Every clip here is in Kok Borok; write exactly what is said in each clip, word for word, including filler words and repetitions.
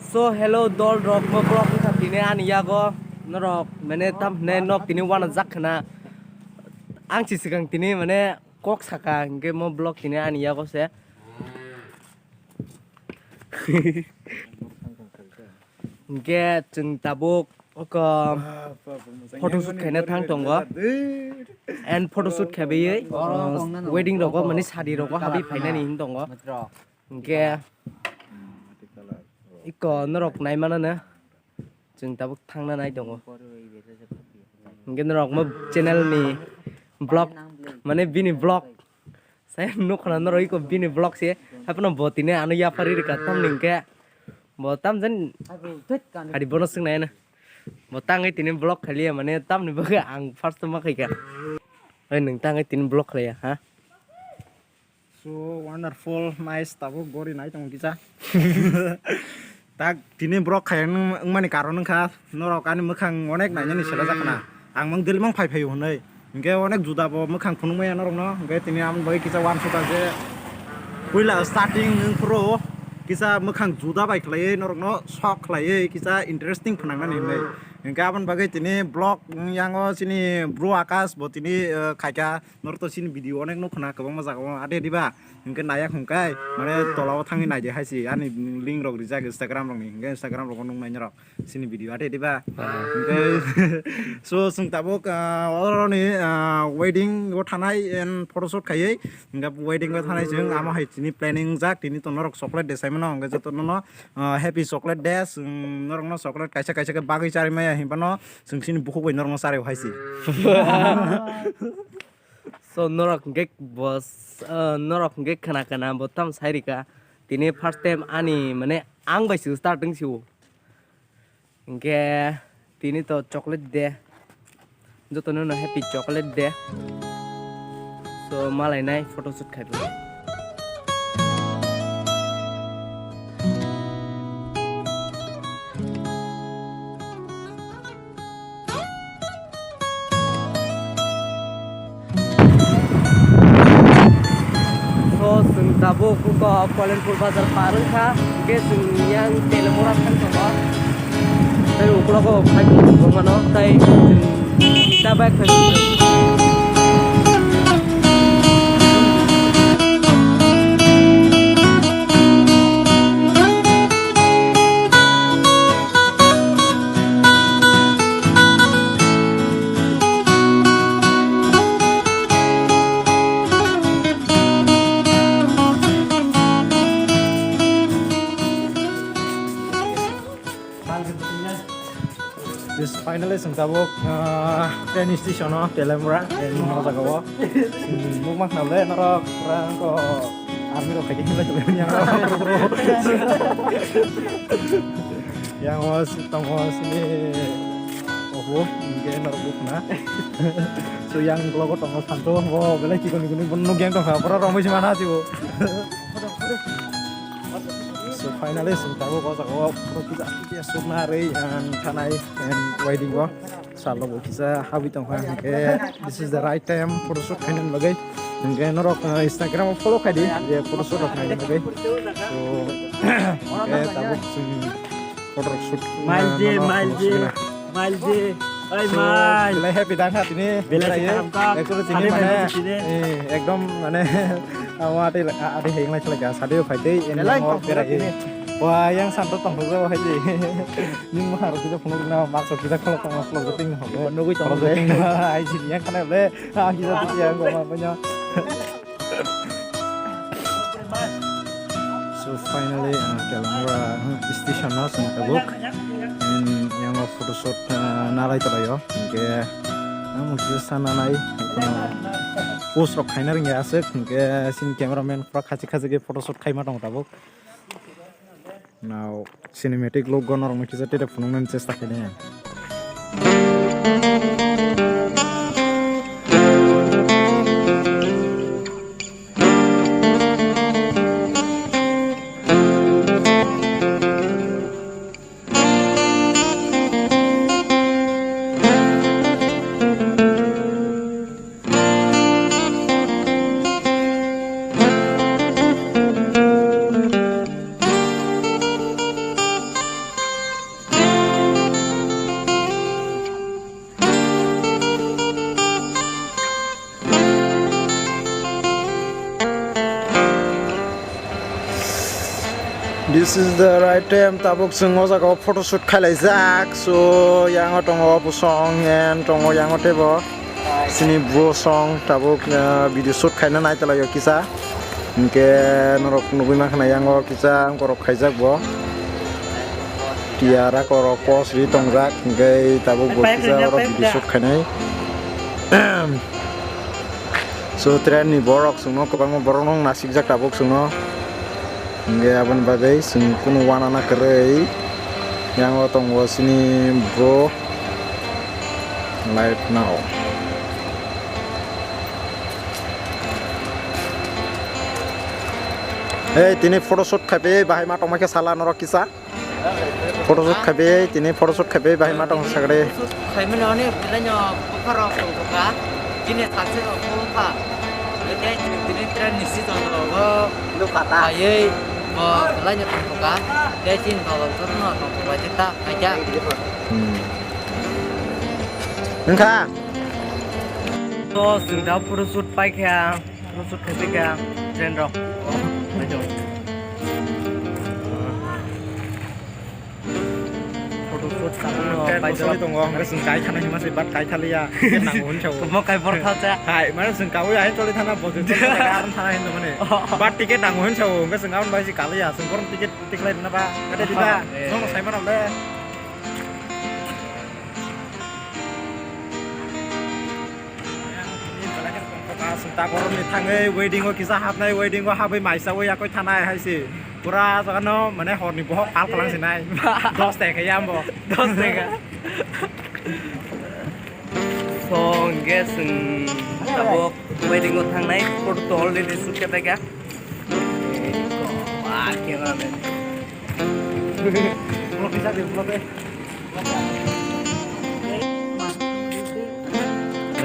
So hello dol rok, mo vlog wngkha tini ani yago norok mane tam hwnwi nok tini uanajak khna. Ang si swkang tini mane kok saka hinkhe mo vlog tini ani yago se. Hinkhe chwng tabuk oko photoshoot khaina thang tongo. And photoshoot khaibaiwi wedding rogo mane sadi rogo habwi phainani hin tongo. Hinkhe iko norok naimanano chwng tabuk thangna nai tongo. Hinkhe norok mo channel ni vlog mane bini vlog sai nukha na norok iko bini vlog se haphano bo tini ano yapharwi rwkha tamni hinkhe bo tamjani hari bono swngnai ano bo tangwi tini vlog khailiya mane tamni bagwi ang first ma khaikha. Oi nwng tangwi tini vlog khlaiya ha. So wonderful, nice, tabuk gori nai tongo kisa. Tak tini vlog khai wng-, wngmani karon wngkha, norok ani mwkhang onek nainani sera jak khna. Ang mang daily mang phai phaio hwnwi. Hinkhe onek juda bo mwkhang phunukmaya norokno. Hinkhe tini aboni bagwi kisa uansukha je puila starting wng phuru kisa mwkhang juda bai khlaiwi norokno sok khlaiwi kisa interesting phwnangnani hwnwi. Hinkhe aboni bagwi tini vlog wng yango chini bro Akash bo tini, eh, khaikha. Norok to chini video onek nukho na kwbangma jaga o ade diba. Hinkhe naiyak hwnkhai mane tola o thangwi naidi hai se ani link rok rijak Instagram rok ni. Hinkhe Instagram rok o nuknai norok chini video ade diba. Ah. Hinkhe so chwng tabuk, ah, oroni, ah, wedding o thanai and photoshoot khaiwi. Hinkhe wedding o thanai chwng amo hai chini planning jak tini to norok chocolate de sai mano hinkhe joto nono, ah, happy chocolate day. Chwng norok no chocolate kaisa kaisa khe bagwi charwi maya hinphano chwng chini bukhuk bai norok no charwi hai se. So norok hwnkhe bo, ah, norok hwnkhe khna khna bo tam sai rika. Tini first time ani mane ang bai se start wng sio. Hwnkhe tini to chocolate day. Jotono no happy chocolate day. So malainai photoshoot khai. So, chwng tabuk kok Kolenpur bazar par wngkha, hwnkhe chwng yang Telemura thang tongo. Tei uklogo phai tongmano, tei chwng ta bike phai tongmano. Yes, finally, chwng tabuk, ah, train station o, Telemura, train o jaga o. Chwng nukma khna le norok, pura ko army rok khai khe khlai tongmani yang rok. Yang o si-, tongo sini oho, hingke norok buk na. So yang logo tongo santo, bo belai chikoni koni bono nukya tongkha, pura romwi se mana sibo. So finally, chwng tabuk o jaga o pura kisa kisa sukna rwi, ang thanai, and wedding o. Salo bo kisa habwi tongkha, hingke this is the right time photoshoot khainani bagwi. Hingke norok, uh, Instagram o follow khaidi, je photoshoot rok khainani bagwi. So, hingke tabuk chwng photoshoot, Mail uh, je, nono mail je, follow sukna. Mail je, oi so, mail. Belai happy dang ha tini. Belai berai se ye. Kaham kha. Actually tini sade mane, bai tini. Eh, ekdom mane, amo ate, ate heng lai khlai ka, sade phai tei, belai eno kok berai. Tini. Wah, yang santo tong ho hai je. Ning ma harok kisa phunuk na, mak sok kisa kholok tong, kholok joting ho. Nugui tong kholo le. Joting ho, ai jin yang kana le. Ah, kisa tu yang gua apa nya. So finally, ah, Telemura, hmm, station no sini tabuk. Hmm, yang o photoshoot, ah, nalai tala yo. Hingke, ang mungkin sana nai, kono post rok khaina ringya aswk. Hingke, sini cameraman pura khachi khachi ke photoshoot khaima tong tabuk. Now, cinematic look go norok no kisa tei phunuknani chesta khainai ang. This is the right time. Tabuk chwng o jaga o photoshoot khailai jak. So, yango tongo bosong, and tongo yango tebo. Sini bosong tabuk, ah, video shoot khaina nai talaio kisa. Hinkhe norok nugui mankha na yango kisa borok khaijak bo. Tiara korok pos ri tongjak. Hinkhe tabuk bo kisa oro video shoot khainai. So, train ni borok chwngno kwbangma borok no nasikjak tabuk chwngno. Hinkhe aboni bagwi chwng kunu uanana kwrwi. Yango tongo chini bro. Live now. Hey, tini photoshoot khaipi bahai ma tongma khe sala norok kisa. Photoshoot khaipi, tini photoshoot khaipi bahai ma tong sagri. Photoshoot khaimani oni belai no buphar rok tong kha. Bini thakse rok tong kha. Tei tini train ni seat rok bo. Lu kha ta. Khaiwi bo belai no tong kha. Tei chini dolong jotono tong kha ta khaikha. Hmm. Wngkha. To chwng da photoshoot paikha. Photoshoot khaipikha train rok. Photoshoot khaino paijak. Tongo, hwnkhe chwng kai thana hima se, but kai thaliya. Ticket nango hwn sao. Mo kai bor thalsa. Hai, mane chwng kaui hai choli thana, bo chwng choli thana, aram thana hin mane. But ticket nango hwn sao, hwnkhe chwng aboni bai se kaliya, chwng borom ticket tiklai rwna ba, kate diba, eh. Nono sai mano le. Chwng ta borokni thangwi wedding o kisa hapnai, wedding o habwi maisaui yakui thanai hai se. Pura jagano mane horni bohok pal kalang sinai. Dos taka ya ambo. Dos taka. So, hwnkhe chwng tabuk wedding o thangnai, photo to already shoot khe paikha. Wah, camera man.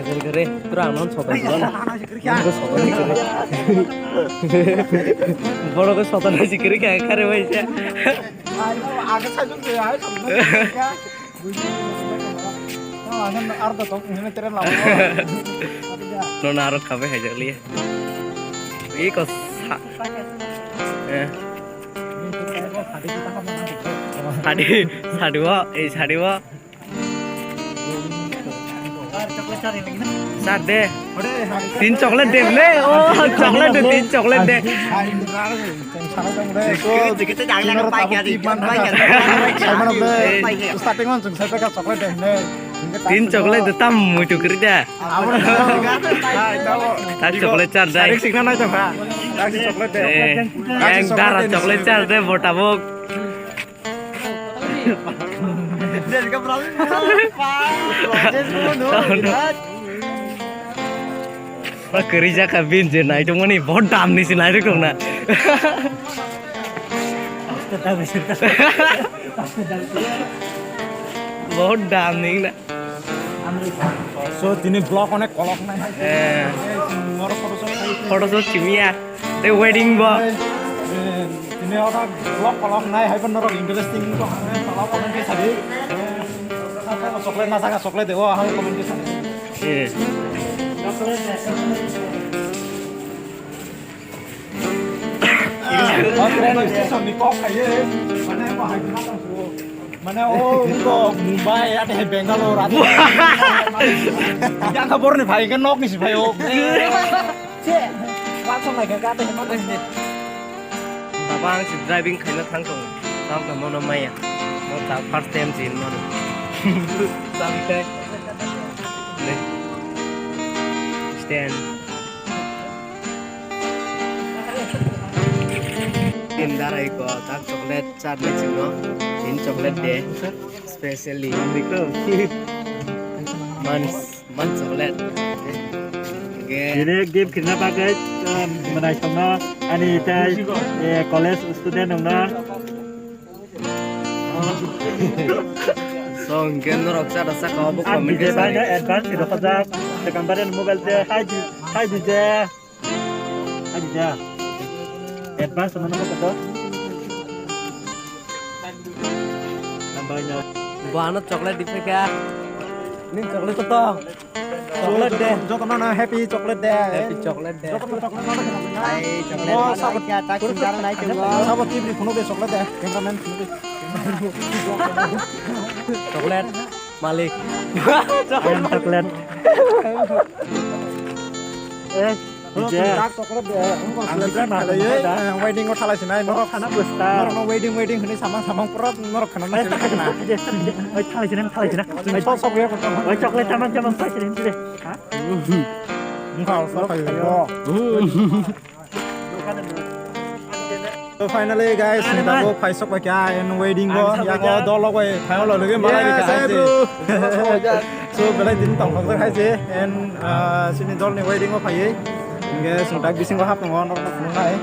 Kare kare, tura anon sotan sila na. Anon sotan kare. Boro ko sotan na sikiri kare kare bai se. Nono aro khabai haijakliya. Iko sa. Eh. Sadi, sadi wo, eh, sadi wo. Sar de. Tin chocolate de le. Oh, chocolate de, tin chocolate de. Starting on chwng sai paikha chocolate de hinwi. Tin chocolate de tam muitu kiri de. Abo na. Hai, tamo. Tak chocolate char dai. Direct signal nai tongkha. Tak chocolate de. Eh, yang dara chocolate char de bo tabuk. Ba kwrwi jakha bin je nai tongmani bo dam ni se nai rwkong na. Bo dam ni na. So, tini vlog onek kolok nai. Eh. Photoshoot simiya. Tei wedding bo. Eh, tini oro vlog kolok nai, hai norok interesting to hangre, tala comment khe sadi. Eh, chocolate na jaga chocolate de, o hang comment khe sadi. Eh. O train station ni kok khaye, mane mo hai na tong. Mane o wngkha Mumbai, ate hai Bangalore, ate. Yang kha borni phai khe nokni si phai o. Se, langsung naikha, ate hai mane. Baba, ang si driving khaina thang tongo. Tamo khe mono maya. Mo ta first time si mono. Tamo khe. Stand. Tin darai ko tak chocolate chat ni chingno. Tin chocolate de specially. Man, man chocolate. Ini gift kena pakai menai sama ani tei college student nongna. So, hwnkhe norok chata saka obo comment khe sadi. Advance rwkha jak. Second bare mobile de hai di, hai di je. Hai di je. Advance mana kok to? Bo ano chocolate di phaikha. Chocolate to. Chocolate day. Jotono na happy chocolate day. Happy chocolate day. Jotono chocolate na. Ai, chocolate. Oh, sabo. Sabo tibri kuno be chocolate day. Cameraman kuno be. Chocolate malik. Chocolate. Eh. Wedding o thalai sinai norok khana busta. Norok no wedding wedding hwnwi samang samang pura norok khana na. Oi thalai sinai thalai sinai. Sok sok ya. Oi chocolate tamang tamang thalai sinai. Ha? Wngkha sok ya. So finally guys, ani tabuk phai sok bai kha en wedding o, ani yang o dol rok bai phai o log bai malai kha. So belai din tong thok hai je en sini dol ni wedding o phai. Inge sung tak bising o hap nong norok nai.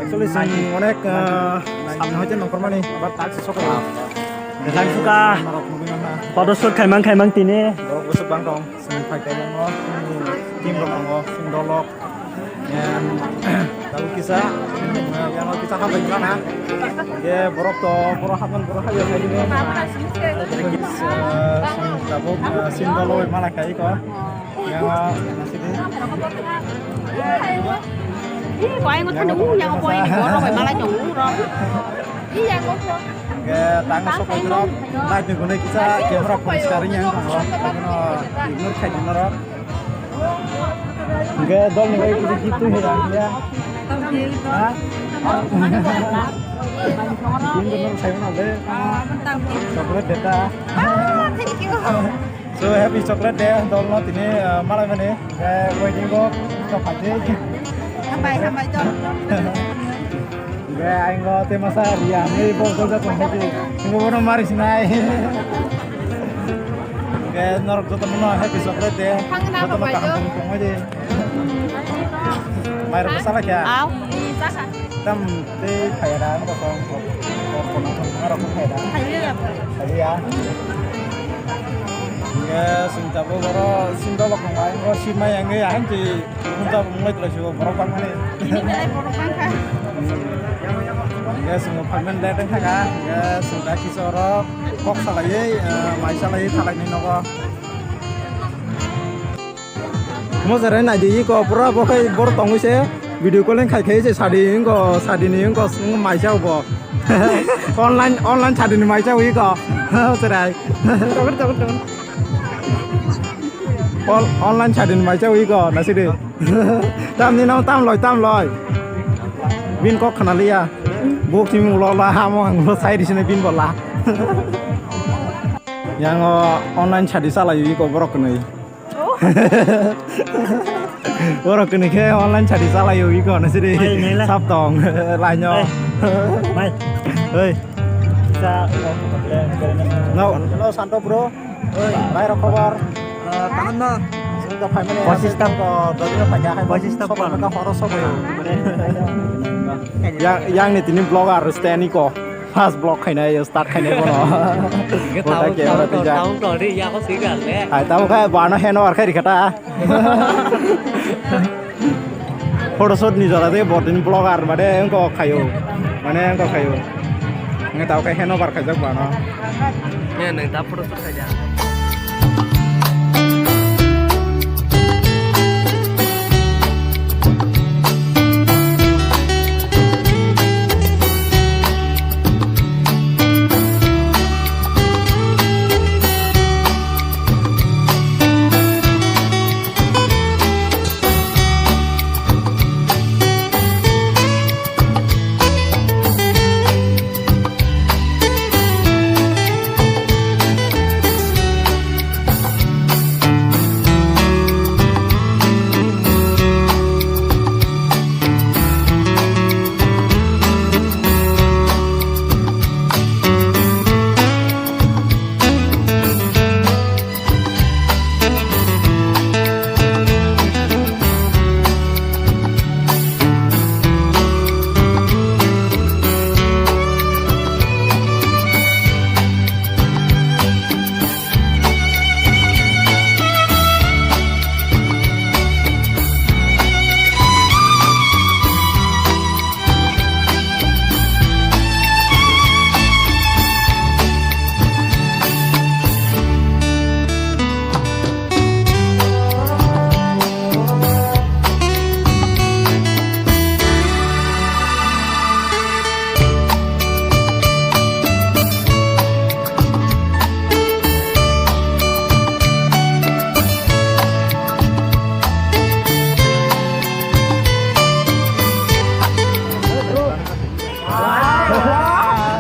Actually sing onek samne hoite nongkor mani but tak sok. Jang suka photoshoot khaimang khaimang tini. Borok bwswk bang tong. Sini phai khe yang o, sini team rok tongo, sini dol rok. Yang tahu kisa, yang o kisa hap lagi mana? Ye borok to, borok hap kan borok hap ya lagi ni. Sini tabuk, sini dol rok mana kai ko? Yang o nasi di. Ih, kau yang kau tadi yang kau yang borok bai malai tong rok. Ih, yang kau. Hingke tangma sok bai norok light ni gunui kisa camera poriskar wngya wng tongo, abono ignore khaidi norok. Hingke dol ni bai kisa gift twi hai ang ya. Ha? Gift norok sai mano le. Chocolate deta. Ah, thank you. So happy chocolate day dol no tini, ah, malai mani. Hingke wedding o to phaidi. Hambai, hambai, dol. Hingke ang o tei masa ria ni bo bo ja tong phaidi. Hingke bono mari sinai. Hingke norok joto no happy chocolate day. Joto no kaham tong tong di. Mairok bwsa lai kha. Aw. Tam tei phai da ang kosong. Kor kono kono rok phai da. Phai ya. Phai ya. Ye sing tabo boro sing dolo kong ai. Ro sima yang ya han ti. Kun ta mung lai tla sibo borok bang mani. Ini belai borok bang kha. Ye sing payment le tang kha. Ye sing da kisa rok kok salai ye mai salai thalai ni nogo. Mo jare nai di iko pura bo khai bor tongwi se video calling khai khai se sadi ingo sadi ni ingo maisa bo online online sadi ni maisa wi ko serai online sadi ni maisa wi ko na sidi tam ni no tam loi tam loi bin kok khana liya bok simi ulo la hamo ang ulo sai di sini bin bola yang o online sadi salai wi ko borok nai. Borok kini khe online sadi salai o iko na sidi. Ai, nila. Sap tong laino. Ai. Mai. Oi. Sa. No, no Santo bro. Oi. Bai rok khobor. Tahan no. Sini to family. Pachis ta. Ko dodi no paja hai. Pachis ta. Sok pa. Ka horo sok. Yang yang ni tini vlogger Stanley ko. First vlog khainai, start khainai bono. Hingke bo ta tabuk, camera tabuk, twijak. Tabuk tong ri, yago swi kha le. Hai, tabuk khe bo ano hand over khai rikha ta. Photoshoot ni jora de bo tini vlogger mane wngko khaio. Mane wngko khaio. Hingke tabuk khe hand over khaijak bo ano. Ye, nwng ta photoshoot khaijak.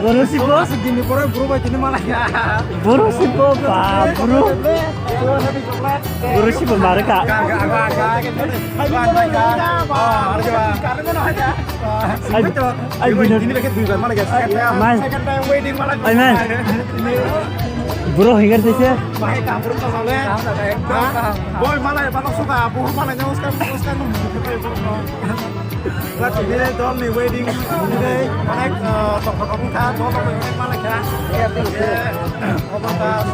Boro sibo. Sugini pore bro bai tini malaya. Boro sibo ba bro. Boro sibo marka. Ga, ga, ga, ga. Ba, ba, ga. Ah, ada coba. Karena mana aja. Ai, ai, bini. Ini pakai dua kali mana, guys? Man. Second time wedding mana? Ai, man. Bro, higar tise. Baik, kampung ke sana. Hah? Boy, mana ya, mana suka? Buh, mana nyawa sekarang, sekarang. Wah, ini dol ni wedding. Ini, mana, eh, tongkol tongkol kah, dol ni wedding mana kah? Iya, iya. Apa kah?